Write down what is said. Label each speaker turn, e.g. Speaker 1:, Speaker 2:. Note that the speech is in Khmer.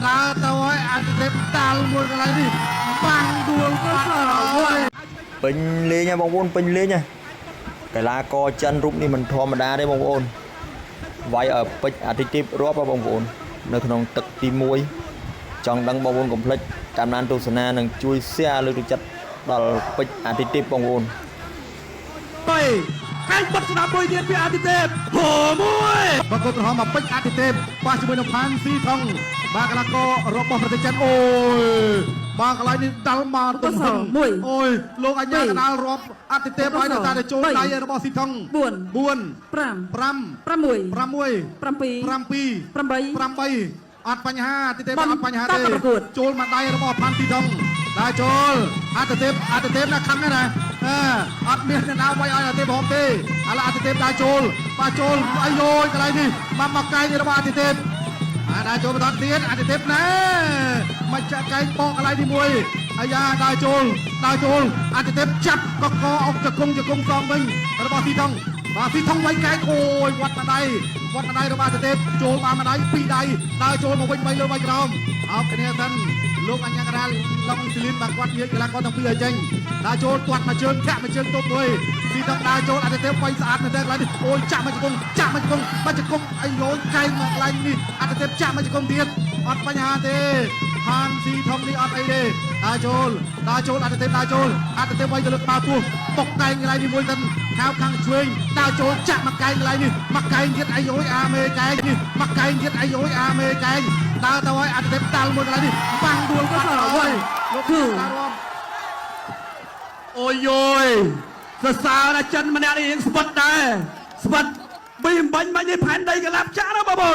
Speaker 1: ដើរទៅឲ្យអតិទេពតាល់មួយកន្លែងនេះបាំងដួលបាត់ហើយ
Speaker 2: ពេញលេងហ៎បងប្អូនពេញលេងហ៎កីឡាករចិនរូបនេះមិនធម្មតាទេបងប្អូនវាយឲ្យពេជ្រអាទិទេពរាប់ហ៎បងប្អូននៅក្នុងទឹកទី1ចង់ដឹងបងប្អូនកុំភ្លេចតាមដានទស្សនានិងជួយ share លើកទឹកចិត្តដល់ពេជ្រអាទិទេពបងប្អូន
Speaker 3: កែងបុតស្ដាប់មួយទៀតពីអាទិទេពហូមួយ
Speaker 1: បង្គោលក្រហមមកពេជ្រអតិទេពប៉ះជាមួយនឹងផានស៊ីថងបាទកីឡាកររបស់ប្រទេសចិនអូយបាទកន្លែងនេះដាល់មកទំហឹងអូយលោកអញ្ញាកដាលរាប់អតិទេពឲ្យតែចូលដៃរបស់ស៊ីថង
Speaker 4: 4
Speaker 1: 4
Speaker 4: 5
Speaker 1: 5
Speaker 4: 6
Speaker 1: 6
Speaker 4: 7
Speaker 1: 7
Speaker 4: 8
Speaker 1: 8អត់បញ្ហាអតិទេពអត់បញ្ហាទេ
Speaker 4: ប្រកួត
Speaker 1: ចូលមកដៃរបស់ផានស៊ីថងដើរចូលអតិទេពអតិទេពណាខឹងណាអឺអត់មានអ្នកណាវាយឲ្យអតិទេពហមទេឥឡូវអតិទេពដើរចូលបាទចូលអាយយកន្លែងនេះមកមកកែងរបស់អតិទេពអាដើរចូលបន្តទៀតអតិទេពណែមកចាក់កែងបកកន្លែងនេះមួយអាយ៉ាដើរចូលដើរចូលអតិទេពចាប់កកអុកចង្គង់ចង្គង់សងវិញរបស់ស៊ីថងបាទស៊ីថងវាយកែងអូយវត្តម្ដាយវត្តម្ដាយរបស់អតិទេពចូលបានម្ដាយពីរដៃដើរចូលមកវិញបីលើបីក្រោមអោបគ្នាសិនលោកអញ្ញាកដាលឡុងស៊ីលីនបាទគាត់ញៀកកីឡាករទាំងពីរឲ្យចេញដើរចូលទាត់មួយជើងធាក់មួយជើងទប់មួយស៊ីថងដើរចូលអតិទេពវាយស្អាតមែនទែនកន្លែងនេះអូយចាក់មួយជង្គង់ចាក់មួយជង្គង់មួយជង្គង់អាយយកែងមកកន្លែងនេះអតិទេពចាក់មួយជង្គង់ទៀតអត់បញ្ហាទេហានស៊ីថងនេះអត់អីទេដើរចូលដើរចូលអតិទេពដើរចូលអតិទេពវាយទៅលើក្បាលពោះបុកកែងកន្លែងនេះមួយសិនខៅខាងឆ្វេងដើរចូលចាក់មកកែងកន្លែងនេះមកកែងទៀតអាយយអាមេកែងនេះមកកែងទៀតអាយយអាមេកែងដើរទៅឲ្យអតិទេពតាល់មួយកន្លែងនេះបាំងដួលបាត់ហើយលោកតារំ
Speaker 3: អូយយសរសើរណាចិនម្នាក់នេះរៀងស្វិតដែរស្វិតប៊ីអំបាញ់បាញ់នេះផែនដីកលាប់ចាក់ណាបងប្អូន។